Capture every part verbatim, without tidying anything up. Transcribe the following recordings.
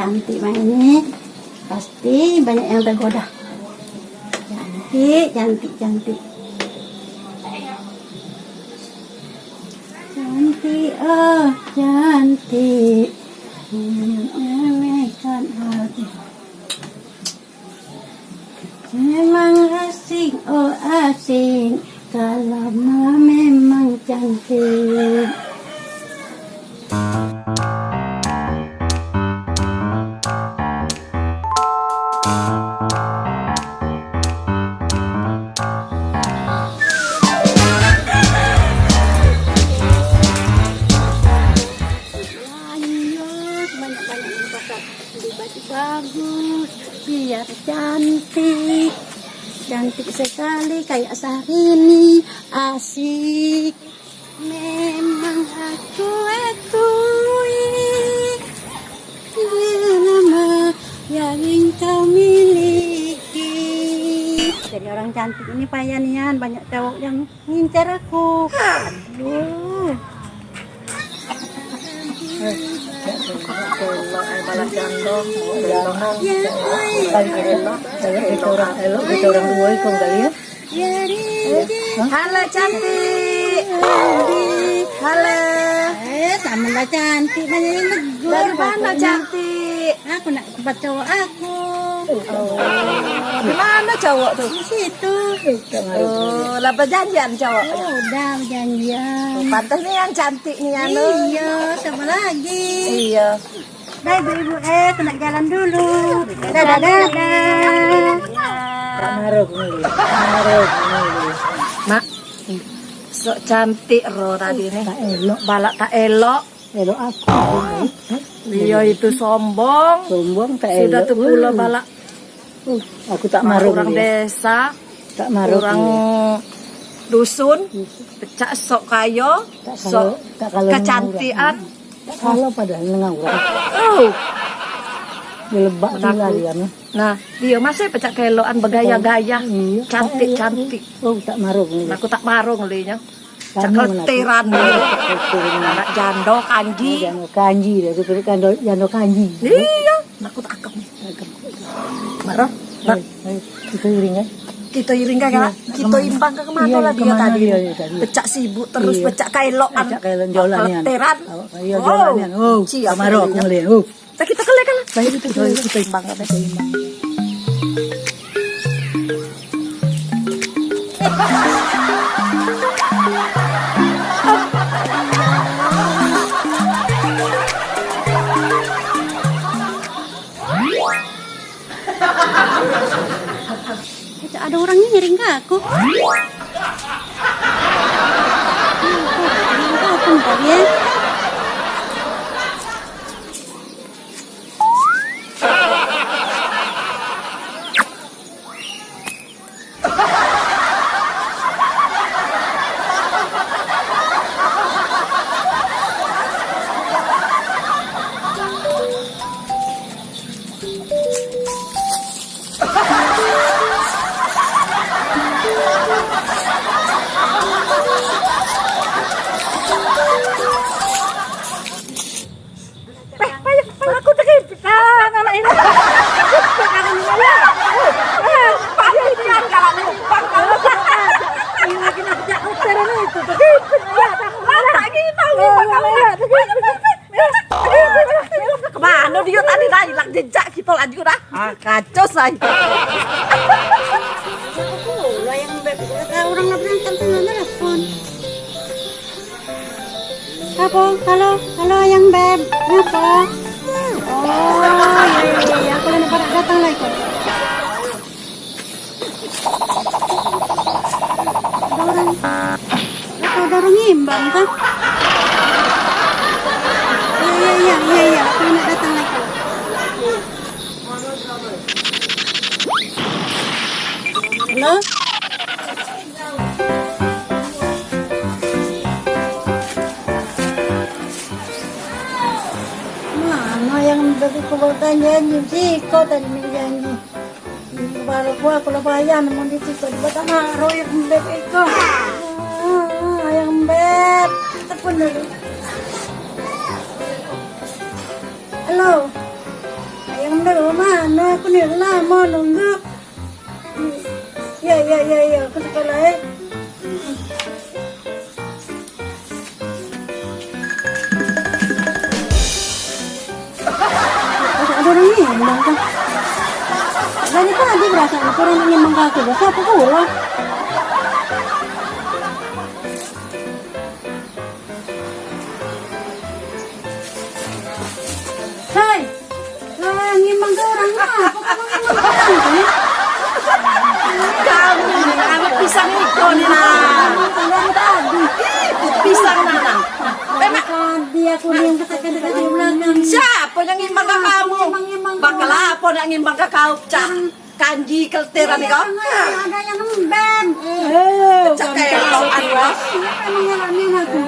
Cantik mak ini, pasti banyak yang tergoda. Cantik, cantik, cantik. Cantik, oh, cantik. Memekkan hati. Memang asik, oh asik, kalau mau memang cantik. Belanja, banyak-banyak yang pakai. Beli baju bagus, biar cantik. Cantik sekali kayak Syahrini, asik. Memang aku akui, dia nama yang engkau miliki. Jadi orang cantik ini payah nian, banyak cowok yang ngincer aku. Aduh. Elok, eh, malah jando. Elok, elok, elok, elok, orang tua itu kali ya. Halo, cantik. Halo. Eh, sama lah cantik, banyak yang negur. Dari mana, cantik? Aku nak tempat cowok aku. Oh. Di mana cowok tu? Di situ. Oh, lah perjanjian cowok? Oh, udah perjanjian. Pantas ni yang cantik ni, anu. Iya, sama lagi. Iya. Dah, ibu-ibu, eh, aku nak jalan dulu. Dadah, dadah. Tak marah aku ni. Tak marah aku ni. Mak, sok cantik ro tadi ni. Tak elok. Balak tak elok. Elok aku. Dia itu sombong. Sombong tak elok. Sudah tu pula balak. Uh, aku tak marah orang desa. Tak marah orang dusun. Pecak sok kayo, sok kecantikan. Tak kalah padahal nengah orang. Oh. Dia lebak tu lali anu. Nah, dia masih pecak kelokan begaya-gaya. Iya, cantik-cantik. Oh, tak marah ni. Aku tak marah ngelinya. Cak kelteran ni. Anak jando kanji. Jando kanji dah, tu jando, jando kanji. Iya, aku tak akam. Marah. Nah, kita iring kan? Kita iring kan, kita imbang ke kemana lah dia tadi? Pecak sibuk terus, pecak kailok. Pecak kailok, jolan nian. Kelteran. Iya, jolan nian. Oh, tak marah aku ngeliat. Oh. Tak kita kelek kan? Baik, kita, kita imbang kan, kita imbang. Ada orang ngiring ke aku. Aku ntar ya. Peh, payah, payah. Aku terkejut. Ah, anak ini. Terkejut aku ini. Ah, payah ini, galak numpang kamu. Ini lagi nak pecah kotor ini, itu terkejut. Ya, tak mau lah. Lagi tahu numpang kamu. Kemana dia tadi dah hilang jejak kita laju dah. Ah, kacau saya. Siapa pula yang beb? Orang nak berangkat tengah telepon. Apa? Halo, halo yang beb. Apa? Oh, iya, iya, iya. Aku nak pada datang lah ikut. Ada orang, apa ada orang ngimbang kah? Iya, iya, iya, iya, iya. Aku nak datang lah ikut. Halo? Mano yang bagi kubutan janji, siko tadi ni janji. Baru ku aku lah bayar, namun di siko, buat tak ngaruh yang beb iko. Ah, yang beb. Telepon dulu. Halo. Aku ni lama nunggu. Ya, ya, ya, ya, aku sekolah, eh. Masa ada orang ngimbang kah? Dari tadi berasa ada orang ngimbang ke aku. Siapa pula? Hei, lah ngimbang ke orang apa? Kamu ngimbang ke orang tu? Kamu ni, nak ambil pisang itu ni, nah. Dari tadi. Ih, itu pisang, nah, nah. Enak. Tadi aku ni yang kata-kata di belakang. Siapa yang ngimbang ke kamu? Ngimbang, ngimbang. Bakal apa nak ngimbang ke kau, Cak? Kanji kelteran ni kau. Ada yang ngemben. Eh, cak kami kelok tak anu. Siapa yang ngalamin aku?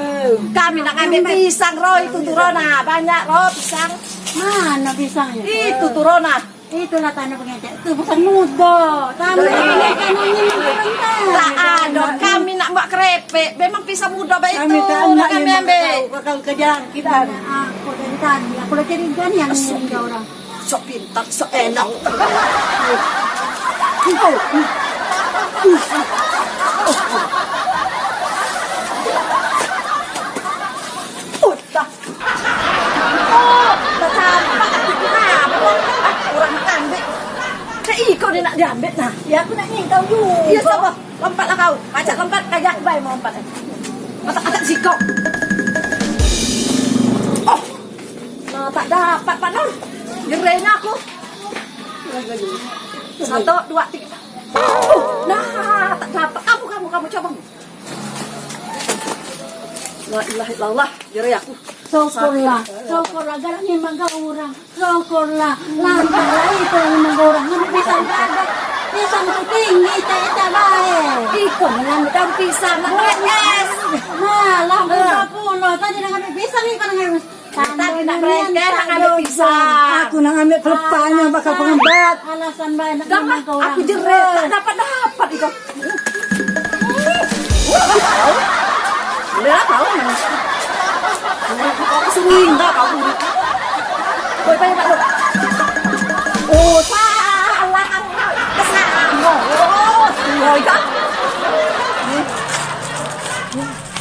Kami nak ngambil pisang, Ro, itu turun, nah, banyak, Ro, pisang. Mana pisangnya? Itu turun, nah. Itulah tanah pengecek. Itu pisang muda. Tanah pengecek, tanah ini. Tak ada. Kami nak buat kerepek. Memang pisang muda baik tu. Kami tak nak kami ambil. Kau, kau kerja kita. Aku dari tadi, aku dah cari ikan yang ini orang. Sok pintar, sok enak. Udah. Oh, tecampak aku kenapa? Ah, kurang ambil. Cak iko dia nak diambil nah. Ya aku nak ngintai juga. Iya, sabar. Lompatlah kau. Pacak lompat, kajak bae melompat. Matak-matak sikok. Oh. Nah, tak dapat, Pak Nur. Jerenya aku. Satu, dua, tiga. Uh, nah, tak dapat. Kamu, kamu, kamu coba. La ilaha illallah, jere aku. Syukurlah, syukurlah, galak ngimbang ke orang. Syukurlah, lambat lah itu ngimbang ke orang. Ngambil pisang tak ada. Pisang tu tinggi, tak, tak baik. Iko ngambil daun pisang, nak es. Malah muda pulo. Tadi nak ngambil pisang, iko nak ngambil. Tadi nak berengkeh, nak ngambil pisang. Aku nak ngambil pelepahnya, bakal pengembat. Alasan bae nak ngimbang ke orang. Aku jere, tak dapat-dapat iko. Boleh lah kau. Kau kesini enggak kau. Kau tanya Pak Dok. Oh, salah. Kesana. Oh, oh, iya.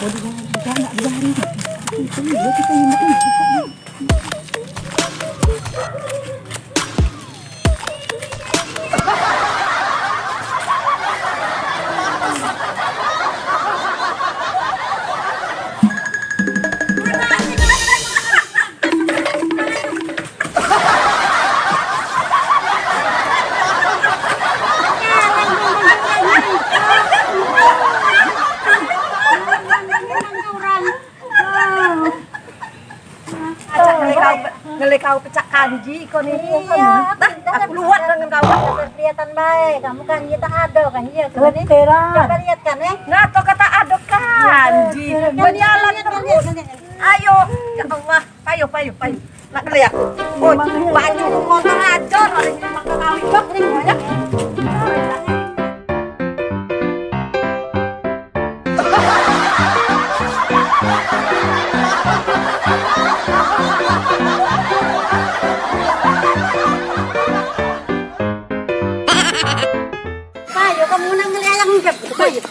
Waduh, jangan, jangan, jangan. Itu dia kita yang Ajak ngelekau, ngelekau pecak kanji kau ni. Iya, dah, aku luat dengan kau. Kelihatan baik, kamu kanji tak ada kan, iya kan? Coba lihat kan, eh? Ngato kata ada kanji. Berjalan terus. Ayo, ya Allah, payo, payo, payo. Nak beli ya? Oh, baju kotor aja, paling makan kawin bak nih banyak. Payo kamu nang ngeli ayam ngidap. Payo.